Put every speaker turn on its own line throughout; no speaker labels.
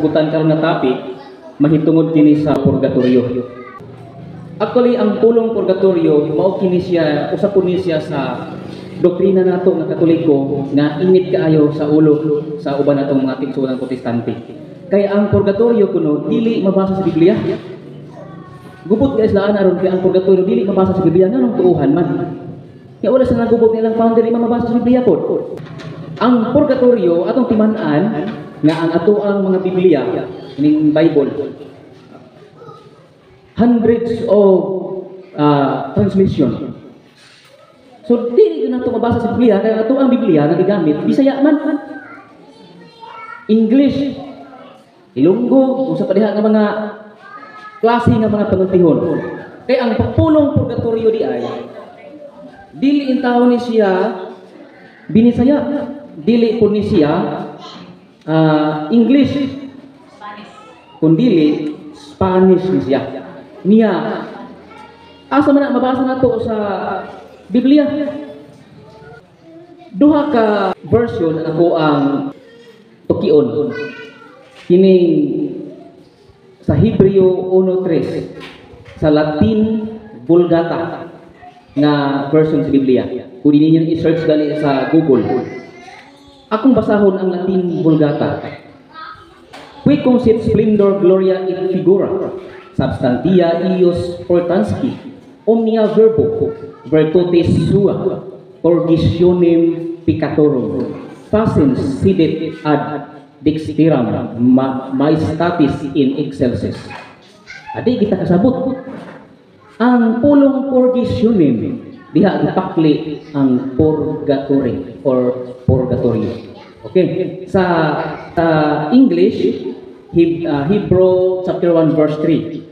hugutan karon nga topic mahitungod kini sa purgatorio. Actually, ang pulong purgatorio mao kini siya, usa pud ni siya sa doktrina nato nga Katoliko nga init kaayo sa ulo sa uban natong mga kaigsuonan Protestante. Kay ang purgatorio kuno dili mabasa sa Biblia. Gubot kay sila aron kay ang purgatorio dili mabasa sa Biblia, nganong tuohan man? Kaya wala sa nagubot nilang founder, di man mabasa sa Biblia pod. Ang purgatorio atong timan-an nga ang ato ang mga Biblia ning Bible, hundreds of translation. So dili gyud nato mabasa sa Biblia kay ato ang Biblia nga gigamit Bisaya man. English, Ilonggo, usa pa diha nga mga klase nga mga panultihon. Kay ang pulong purgatorio di ay dili intawon ni siya Binisaya, dili po ni siya English, kundili Spanish ni siya. Niya, asa man na mabasa nato sa Biblia? Duha ka version ako ang tukion. Kining sa Hebreo 1.3 sa Latin Vulgata nga version sa Biblia. Kung ninyo i-search gali sa Google. Akong basahon ang Latin Vulgata. "Qui sit splendor gloria et figura substantia eius portansque omnia verbo virtutis sua purgationem peccatorum faciens sedet ad dexteram maestatis in excelsis." Adi kita kasabot. Ang pulong purgationem diha gipakli ang purgatory or purgatorio. Okay, sa English, Hebrew chapter 1 verse 3.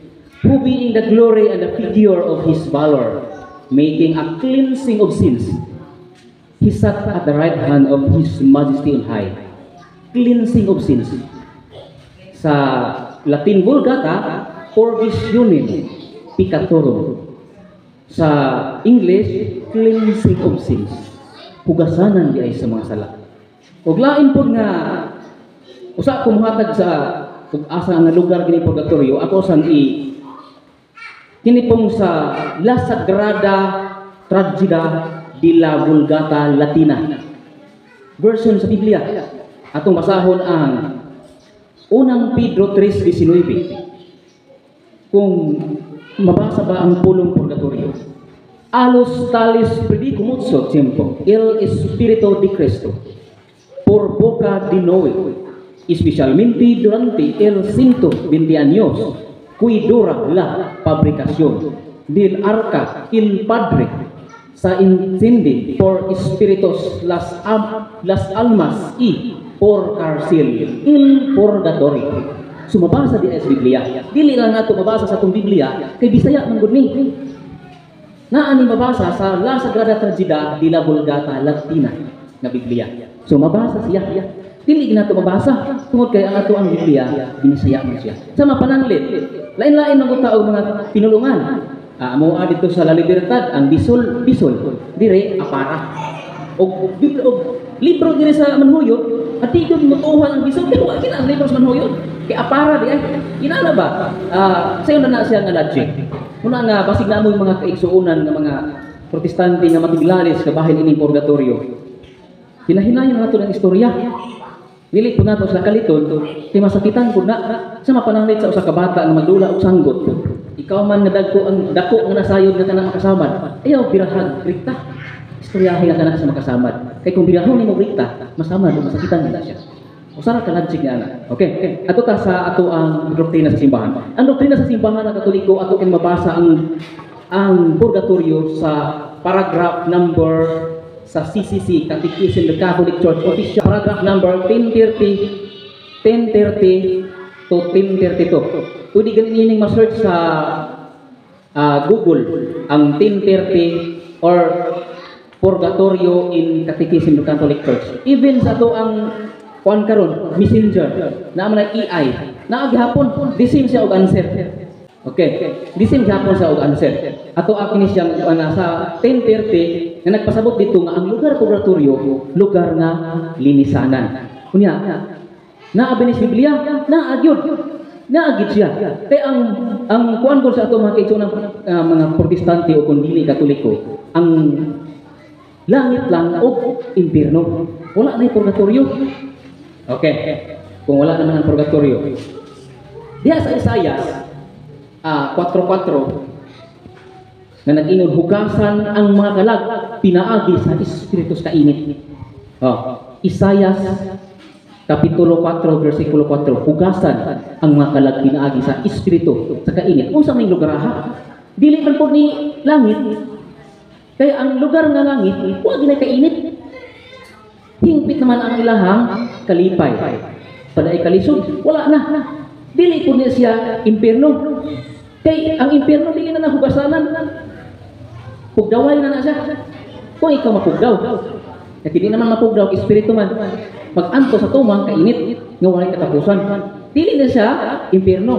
"Who being the glory and the figure of his valor, making a cleansing of sins, he sat at the right hand of his majesty on high." Cleansing of sins. Sa Latin Vulgata, purgationem peccatorum. Sa English, cleansing of sins. Hugasanan di ay sa mga sala. Ug lain pod nga usa ko muhatag sa ug asa nga lugar kini purgatorio, ako sang i kini pong sa La Sagrada Tragedia della Vulgata Latina version sa Biblia. Atong basahon ang Unang Pedro 3:19 kung mabasa ba ang pulong purgatorio. "A los tales predicó mucho tiempo el Espíritu de Cristo por boca de Noé, especialmente durante el 120 años que dura la fabricación del arca, el Padre se enciende por espíritus las almas y por cárcel el purgatorio." So mabasa di ay sa Biblia. Dili lang nato mabasa sa atong Biblia kay Bisaya man gud ni. Naa ni mabasa sa La Sagrada Tragedia de la Vulgata Latina nga Biblia. So mabasa siya. Dili ginato mabasa tungod kay ang ato ang Biblia Binisaya man siya. Sa mapananglit, lain-lain man gud ta og mga pinulungan. Ah, mo dito sa La Libertad ang bisol bisol, dire apara. Og og libro diri sa Manhuyod, at di gyud motuohan ang bisol kay wa kina ang libro sa Manhuyod. Kay apara di ay. Inana ba? Ah, sayo na na siya nga logic. Muna nga basig na mo yung mga kaigsuonan nga mga Protestante nga matiglalis kabahin ining purgatorio. Hinahinayon nato ng istorya. Dili po nato sila kaliton, kay masakitan po na sa mapananglit sa usa ka bata nga magdula og sanggot. Ikaw man nga dagko ang dako nga nasayod nga kanang makasamad. Ayaw birahag rekta. Istoryahe nga kana sa makasamad. Kay kung birahon nimo rekta, masamad o masakitan nila siya. Usa ra ka logic nga ana. Okay. Ato ta sa ato ang doktrina sa simbahan. Ang doktrina sa simbahan ng Katoliko, ato kini mabasa ang purgatorio sa paragraph number sa CCC, Catechism of the Catholic Church Official, paragraph number 1030, 1030 to 1032. Pwede ganin ining ma-search sa Google ang 1030 or Purgatorio in Catechism of the Catholic Church. Even sa ato ang kuan karon, Messenger, naa man ay AI, naa gihapon, the same siya og answer. Okay, the same gihapon siya og answer. Ato ako ni siyang sa 1030 nga nagpasabot dito nga ang lugar purgatorio, lugar nga linisanan. Unya, Naa ba ni sa Biblia? Naa gyud. Naa gyud siya. Kay ang kuan ko sa ato mga kaigsuonan, mga Protestante o kung dili Katoliko, ang langit lang o impierno. Wala na purgatorio. Okay. Kung wala naman ang purgatorio. Diha sa Isaias 4.4 nga nag-ingon, "Hugasan ang mga kalag pinaagi sa espiritu sa kainit." Oh, Isaias Kapitulo 4, versikulo 4, "Hugasan ang mga kalag pinaagi sa espiritu sa kainit." Unsa may lugar ha? Dili man po ni langit. Kaya ang lugar nga langit, wa ginay kainit. Hingpit naman ang ilahang kalipay. Paday kalisod, wala na. Dili po niya siya impierno. Kay ang impierno dili na nahugasanan. Pugdaway na na siya. Kung ikaw mapugdaw. Kaya di naman mapugdaw, espiritu man. Mag-anto sa tumang kainit nga walay katapusan. Dili na siya impierno.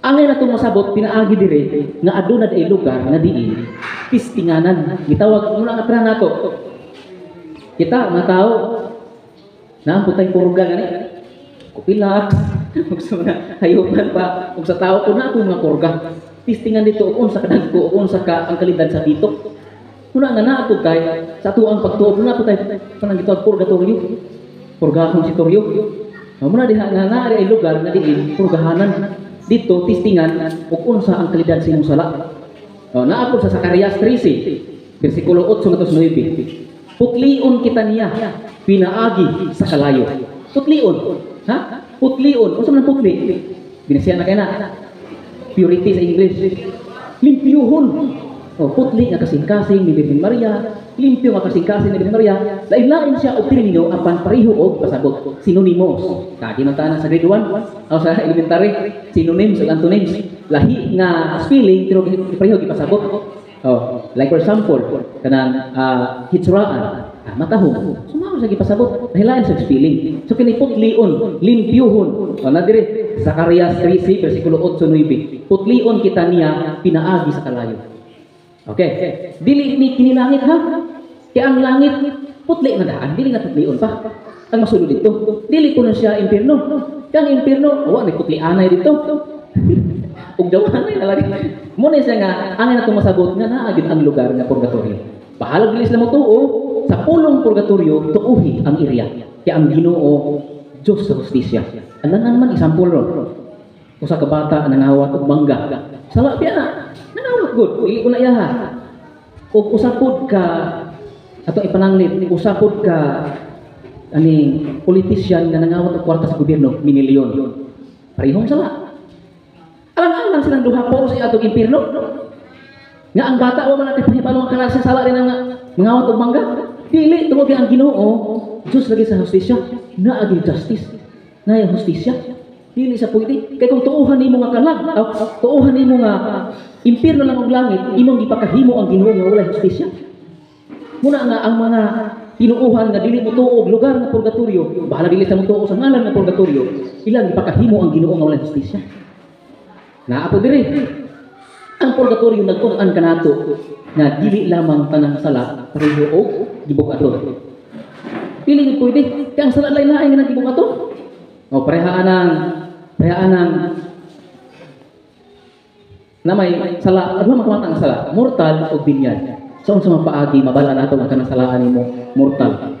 Angay na itong masabot, pinaagi dire, nga aduna ay lugar nga diin, tistinganan. Gitawag muna nga tra nato. Kita, mga tao, naa po tay purga gani. Kupilax, ug sa mga hayupan pa, ug sa tao ko na ako mga purga. Tistingan dito ug unsa ka dagko, ug unsa ka ang kalidad sa bitok. Muna nga naa po tay sa atuang pagtuo, muna po tay kanang gitawag purgatorio. Purgahon si Toryo. Muna diha nga naa ay lugar nga diin purgahanan. Dito tistingan ug unsa ang kalidad sa imong sala. O, naa po sa Zacarias 13, versikulo 8 ngadto sa 9. "Putlion kita niya pinaagi sa kalayo." Putlion. Ha? Putlion. Unsa man ang putli? Binasiyan na kay na. Purity sa English. Limpyuhon. O, putli nga kasing-kasing ni Virgin Maria, limpyo nga kasing-kasing ni Virgin Maria, lain-lain siya og termino apan pareho og pasabot. Synonymous. Kagi man tanan sa grade 1 o sa elementary, synonyms ug antonyms. Lahi nga spelling pero pareho gipasabot. Oh, like for example, kanang hitsuraan, matahom. So mao sa gipasabot, lahi sa spelling. So kini putlion, limpyuhon. O na dire Zacarias 13 versikulo 8 9. "Putlion kita niya pinaagi sa kalayo." Okay. Dili ni kini langit ha. Kaya ang langit putli na daan, dili na putlion pa. Ang masulod dito, dili ko na siya impierno. Kaya ang impierno, wa ni putli anay dito. Ug daw anay na lagi. Mo na siya nga angay na masabot nga naa gyud ang lugar nga purgatorio. Bahalag dili sila motuo sa pulong purgatorio, tuuhi ang area. Kaya ang Ginoo Diyos sa hustisya. Alangan man example ron. Usa ka bata nangawat og mangga. Sala biya na. Nangawat gud, dili ko na iyaha. Og usa pod ka ato ipananglit, usa pod ka ani politician nga nangawat og kwarta sa gobyerno, minilyon. Parehong sala. Alang-alang silang duha puro sa atong impierno. Nga ang bata wa man natin pahibalo ang kanang sala rin nga mangawat og mangga. Dili tungod kay ang Ginoo, Diyos lagi sa hustisya, naa gyud justice. Naay hustisya. Dili sa pwede. Kay kung tuuhan nimo nga kalag, aw, tuuhan nimo nga impierno lang og langit, imong gipakahimo ang Ginoo nga walay hustisya. Muna nga ang mga tinuuhan nga dili mo tuo og lugar nga purgatorio, bahala dili sa mo tuo sa ngalan nga purgatorio, ilang gipakahimo ang Ginoo nga walay hustisya. Naa po dire. Ang purgatorio nagtun-an kanato nga dili lamang tanang sala pareho og gibug-aton. Dili ni pwede. Kay ang sala lain-lain nga nagibug-aton. O parehaan ng na may sala, ano man ang sala, mortal o venial. Sa unsa man paagi mabala nato ang kanang salaan nimo mortal?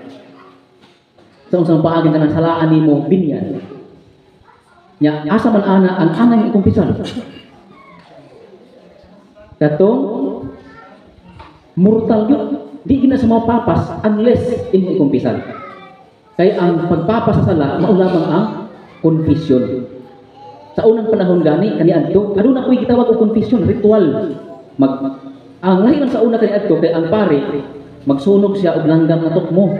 Sa unsa man paagi kanang salaan nimo venial? Nya asa man ana ang angay ikumpisal? Katong mortal yun, di gina sa mga papas unless imo ikumpisal. Kay ang pagpapas sa sala mao lamang ang confession. Sa unang panahon gani kaniadto, aduna ko'y gitawag og confession ritual. Mag ang lahi man sa una kaniadto kay ang pare magsunog siya og langgam nga tukmo.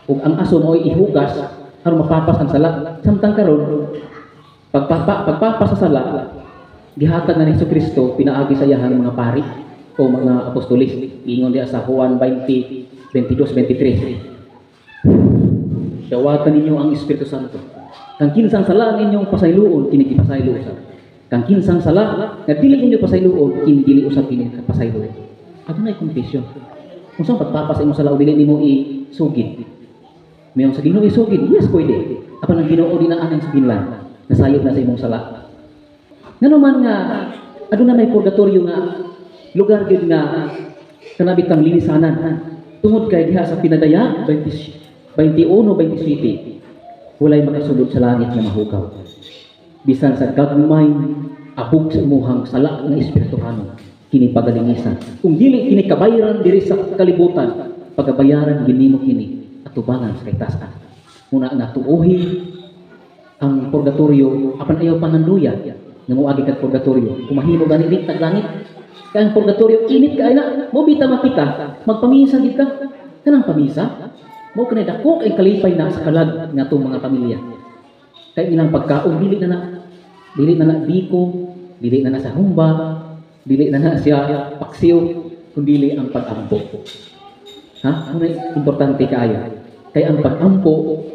Ug ang aso mo'y ihugas aron mapapas ang sala. Samtang karon pagpapas sa sala gihatag na ni Hesus Kristo pinaagi sa iyahang mga pari o mga apostolis. Ingon diha sa Juan 20, 22, 23. "Dawatan ninyo ang Espiritu Santo. Kang kinsang sala ang inyong pasayloon, kini gipasaylo usab. Kang kinsang sala nga dili ninyo pasayloon, kini dili usab kini pasayloon." Adunay confession. Kung saan pagpapas imong sala o dili nimo isugid. Mayon sa Ginoo isugid, yes, pwede. Apan ang Ginoo di na anang sa. Nasayod na sa imong sala. Ngano man nga aduna may purgatorio nga lugar gyud nga kanabitang linisanan? Tungod kay diha sa Pinadaya 20, 21, 27, walay makasulod sa langit nga mahugaw. Bisan sa gagmay abog sa imuhang sala nga espirituhanon, kini pagalinisan. Kung dili kini kabayaran diri sa kalibutan, pagabayaran ginimo kini atubangan sa kahitasan. Muna nga tuohi ang purgatorio, apan ayaw panganduya nga moagi kag purgatorio. Kung mahimo gani di tag langit. Kay ang purgatorio init kaayo na, mo bita makita, magpamisa gid ka. Kanang pamisa, mo kanay dako kay kalipay na sa kalag nga atong mga pamilya. Kay ilang pagkaon dili na na biko, dili na na sa humba, dili na na siya paksiw, kundi ang pag-ampo. Ha? Ano importante kaayo? Kay ang pag-ampo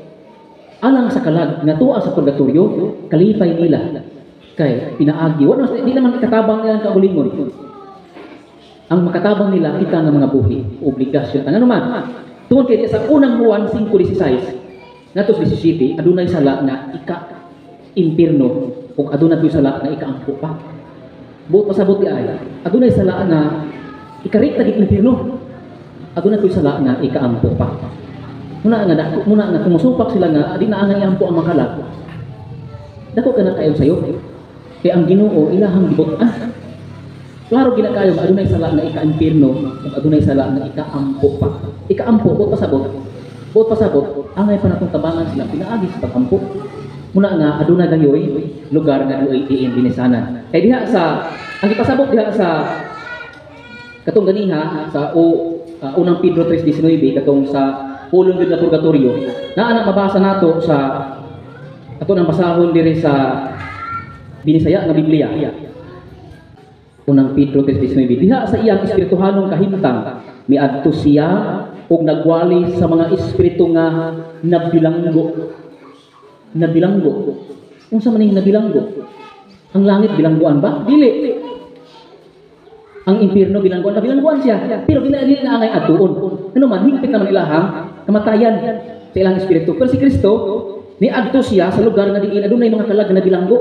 alang sa kalag nga tuwa sa purgatorio, kalipay nila. Kay pinaagi, wala di naman katabang nila ang kaugalingon. Ang makatabang nila kita nga mga buhi, obligasyon. Ano man? Tungod kay sa Unang Juan 5:16 ngadto 17, adunay sala nga ika impirno ug aduna po'y sala nga ikaampo pa. Buot pasabot di ay, adunay sala nga ikarekta gid impirno. Aduna po'y sala nga ikaampo pa. Muna nga dako, muna nga kumusupak sila nga di na angay iampo ang mga kalag. Dako ka na kayo sayo. Kay ang Ginoo ilahang gibot-an. Klaro gina kayo nga adunay sala nga ika-impirno ug adunay sala nga ikaampo pa. Ikaampo, buot pasabot. Buot pasabot, angay pa natong tabangan sila pinaagi sa pagampo. Muna nga aduna gayoy lugar nga duoy diin linisanan. Kay diha sa ang ipasabot diha sa katong ganiha sa o Unang Pedro 3:19, katong sa pulong gyud nga purgatorio, naa na mabasa nato sa ato nang basahon diri sa Binisaya nga Biblia. Unang Pedro 3:19. Diha sa iyang espirituhanong kahimtang, miadto siya ug nagwali sa mga espiritu nga nabilanggo. Nabilanggo. Unsa man ning nabilanggo? Ang langit bilangguan ba? Dili. Ang impierno bilangguan ba? Bilangguan siya. Pero dili dili na angay adtuon. Ano man, hingpit naman ilahang kamatayan sa ilang espiritu. Pero si Kristo, niadto siya sa lugar nga diin adunay mga kalag nga nabilanggo.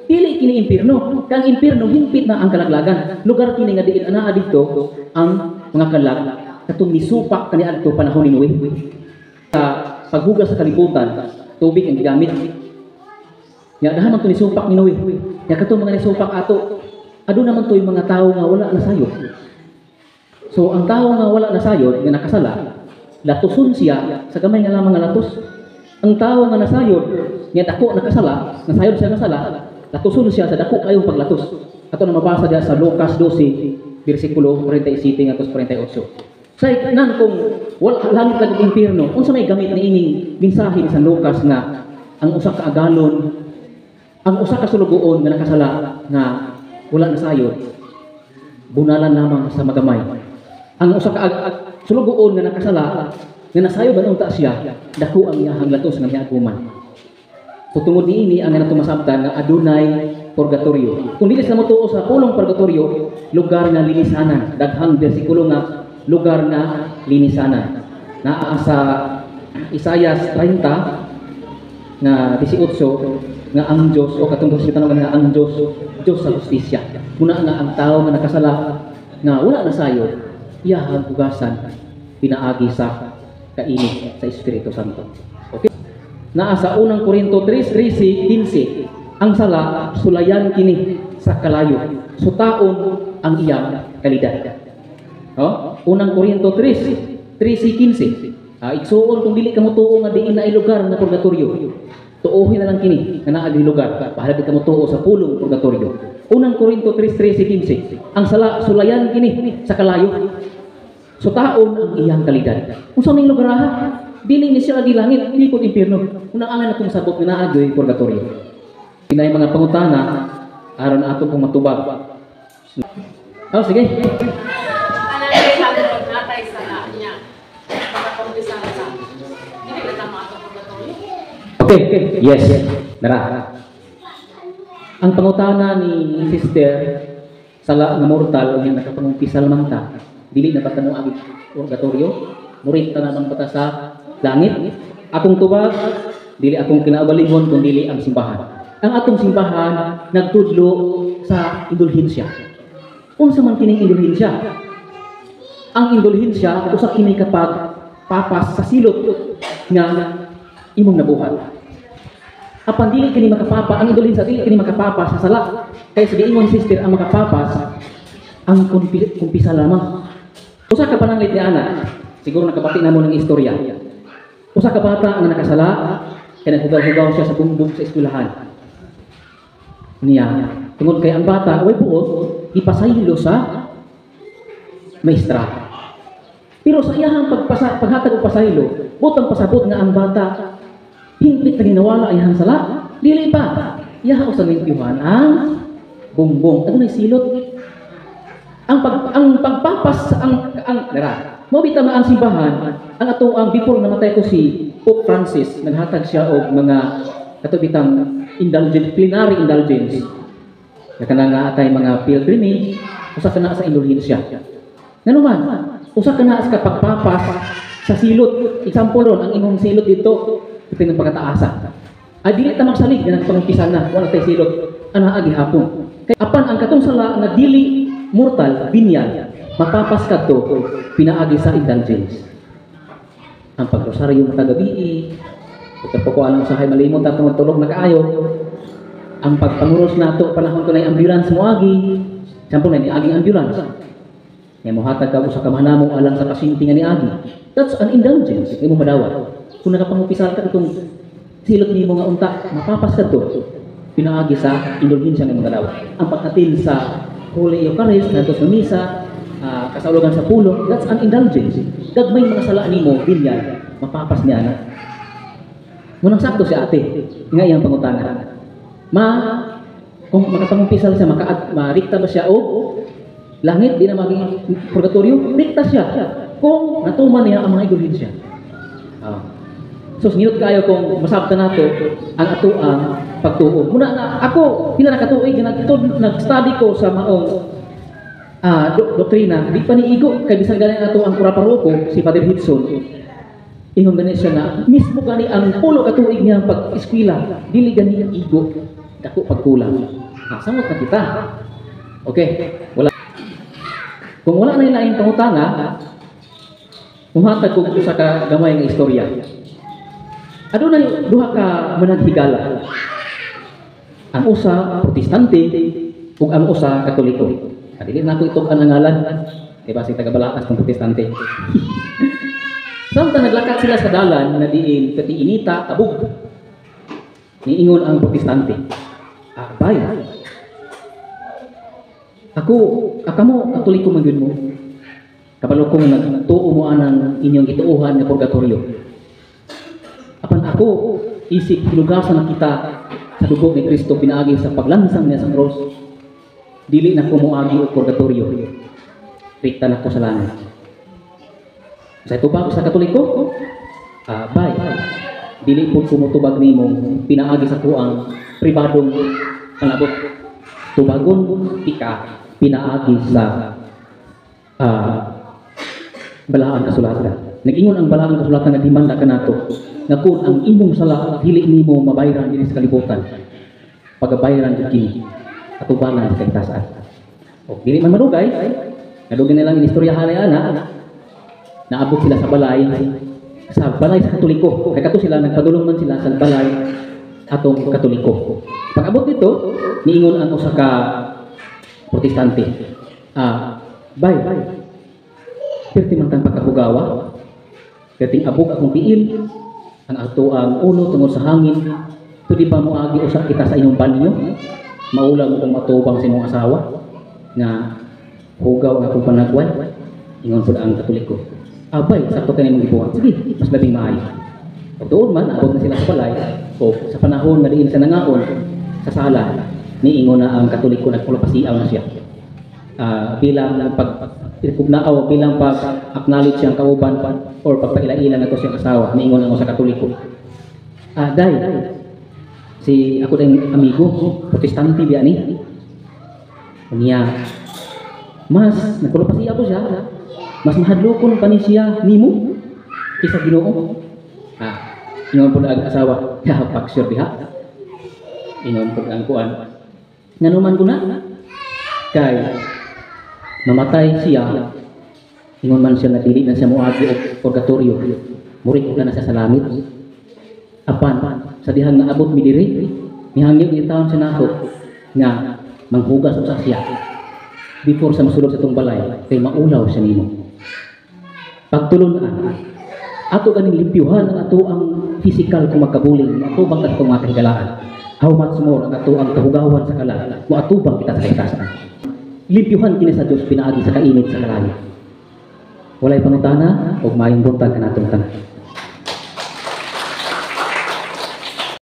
Dili kini impierno. Kang impierno hingpit na ang kalaglagan. Lugar kini nga diin anaa didto ang mga kalag katong nisupak kaniadto panahon ni Noe. Sa paghugas sa kalibutan, tubig ang gigamit. Nya daha man to nisupak ni Noe. Nya katong mga nisupak ato, aduna man to'y mga tao nga wala na sayod. So ang tao nga wala na sayod, nga nakasala, latuson siya sa gamay nga lamang nga latos. Ang tao nga nasayod, nga dako nakasala, nasayod siya nga sala, latuson siya sa dako kayong paglatos. Ato na mabasa diya sa Lucas 12, versikulo 47 ngadto 48. Sa nan kung wala langit kag impierno, unsa may gamit ni ining mensahe ni San Lucas nga ang usa ka agalon, ang usa ka sulugoon nga nakasala nga wala nasayod, bunalan lamang sa magamay? Ang usa ka sulugoon nga nakasala nga nasayod man unta siya, dako ang iyahang latos nga miaguman. So tungod niini ang nato masabtan nga adunay purgatorio. Kung dili sa motuo sa pulong purgatorio, lugar nga linisanan, daghang bersikulo nga lugar nga linisanan. Naa sa Isayas 30 nga 18 nga ang Dios o katong sa tanong nga ang Dios, Dios sa hustisya. Muna nga ang tao nga nakasala nga wala na sayod, iyahang hugasan pinaagi sa kainit sa Espiritu Santo. Okay? Naa sa Unang Korinto 3, 13, 15, ang sala sulayan kini sa kalayo. Sutaon ang iyang kalidad. Oh? Unang Korinto 3, 13, 15. Igsuon, kung dili ka mo tuo nga diin na lugar nga purgatorio, tuohin na lang kini nga naa lugar. Bahala di ka mo tuo sa pulong purgatorio. Unang Korinto 3, 13, 15. Ang sala sulayan kini sa kalayo. Sutaon ang iyang kalidad. Unsa may lugar ha? Dili ni siya agi langit, dili ko impierno. Unang angan atong sabot nga naa gyoy purgatorio. Kinay mga pangutana aron ato pong matubag. Oh, sige.
Kanang sabi natay sala niya. Pagkakumpisal sa. Dili na tama ato purgatorio.
Okay, yes. Nara. Ang pangutana ni sister, sala nga mortal unya nakapangumpisal man ta. Dili na ba ta mo agi purgatorio? Murit ta na bang bata sa langit? Akong tubag, Dili akong kinaugalingon kun dili ang simbahan. Ang atong simbahan nagtudlo sa indulhensya. Unsa man kining indulhensya? Ang indulhensya usa kini kapag papas sa silot nga imong nabuhat. Apan dili kini makapapa, ang indulhensya dili kini makapapa sa sala. Kay sa giingon, sister, ang makapapas ang kumpisa lamang. Usa ka pananglit ni ana, siguro nakabati na mo ng istorya. Usa ka bata nga nakasala, kay naghugaw-hugaw siya sa bumbong sa eskwelahan. Niya, tungod kay ang bata way buot, ipasaylo sa maestra. Pero sa iyahang pagpasa, paghatag og pasaylo, butang pasabot nga ang bata hingpit na ginawala ang iyahang sala, dili pa. Iyaha usang limpyuhan ang bumbong. Adunay silot. Ang pagpapas ang dara. Mao bitaw nga ang simbahan, ang ato ang before namatay ko si Pope Francis, naghatag siya og mga kato bitang indulgence, plenary indulgence. Na kanang nga atay mga pilgrimage, usa ka na sa indulhensya. Ngano man, usa ka na sa pagpapas sa silot. Example ron, ang imong silot dito, ito ng pagkataasa. Ay dili ta magsalig nga nagpangumpisal na, wala tay silot, ana gihapon. Kay apan ang katong sala nga dili mortal, venial, mapapas kadto pinaagi sa indulgence. Ang pagrosaryo mo tagabi, ug ko alam usahay malimot ato tulog na kaayo. Ang pagpanguros nato panahon ko na ambulance moagi, example na niaging ambulance. Nga mohatag ka usa ka manamo alang sa pasyente nga niagi. That's an indulgence imo madawat. Kung nakapangumpisal ka, itong silot nimo nga unta mapapas kadto pinaagi sa indulhensya nga imong madawat. Ang pag-attend sa Holy Eucharist ngadto sa misa, kasaulogan sa pulong, that's an indulgence. Gagmay mga sala nimo, venial, mapapas niya na. Munang sakto si ate, nga iyang pangutana. Ma, kung makapangumpisal siya, marikta ba siya o langit, di na maging purgatorio, rikta siya. Kung natuman niya ang mga indulhensya. So, singinot kayo kung masabta nato ang ato ang pagtuo. Muna na ako, pila na katuig nag-study ko sa maong doktrina, di pa ni igo kay bisan gani ato ang kura paroko si Father Hudson. Ingon gani siya nga mismo gani ang 10 ka tuig niya pag-eskwela, dili gani igo, dako pagkulang. Samot na kita. Okay, wala. Kung wala na laing pangutana, muhatag ko usa ka gamay nga istorya. Adunay duha ka managhigala. Ang usa Protestante ug ang usa Katoliko. Dili na ako itug ang ngalan. Di ba si taga Balaas kung Protestante. Samtang naglakat sila sa dalan na diin pati inita tabog. Niingon ang Protestante. Ah, bay. Ako, akamo Katoliko man gyud mo. Kabalo ko nagtuo mo anang inyong gituohan nga purgatorio. Apan ako, isip hinugasan na kita sa dugo ni Kristo pinaagi sa paglansang niya sa cross. Dili na ko moagi og purgatorio. Rikta na ko sa langit. Sa tubag sa Katoliko, bay, dili po ko motubag nimo pinaagi sa kuang pribadong panabot. Tubagon tika pinaagi sa balaan kasulatan. Nag-ingon ang balaan kasulatan nga demanda kanato nga kung ang imong sala dili nimo mabayran dinhi sa kalibutan, pagabayran jud kini atubangan sa kahitasan. O dili man madugay, nadugay na lang inistoryahan ni ana, naabot sila sa balay sa Katoliko. Kay kato sila nagpadulong man sila sa balay atong Katoliko. Pag abot dito, niingon ang usa ka Protestante. Ah, bay, perti man tang pagkahugawa, perting abog akong tiil, ang ato ang ulo tungod sa hangin, pwede ba moagi usa kita sa inyong banyo? Maula mo kung matubang sa imong asawa nga hugaw ang akong panagway. Ingon pud ang Katoliko. Abay, sakto kani imong gibuhat. Sige, mas labing maayo. Pag doon man, abot na sila sa balay, o sa panahon nga diin sa nangaon, sa sala, niingon na ang Katoliko, nagpulupasiaw na siya. Bilang pag o bilang pag acknowledge siyang kauban or pagpaila-ila na to siyang asawa, niingon ang sa Katoliko. Ah, day, si ako din amigo, Protestante biya ni. Niya, mas nagpulupasiaw ko siya, mas mahadlokon pa ni siya nimo kaysa Ginoo. Ah, Ingon po ang asawa, "Ya, pak-sure diha." Ingon po ang kuan. Nganuman ko na, kay mamatay siya, ingon man siya nga dili na siya moagi og purgatorio. Murik na na siya sa langit. Apan sa dihang naabot mi diri, mihangyo ni taon siya nako nga manghugas usa siya before sa mosulod sa atong balay kay maulaw siya nimo. Pagtulunan, ato ganing limpyuhan ang ato ang physical kung magkabuling, atubang ka itong mga kahigalaan. How much more ang ato ang kahugawan sa kalag, moatubang kita sa kahitasan. Limpyuhan kini sa Dios pinaagi sa kainit sa kalayo. Walay pangutana ug maayong buntag kanatong tanan.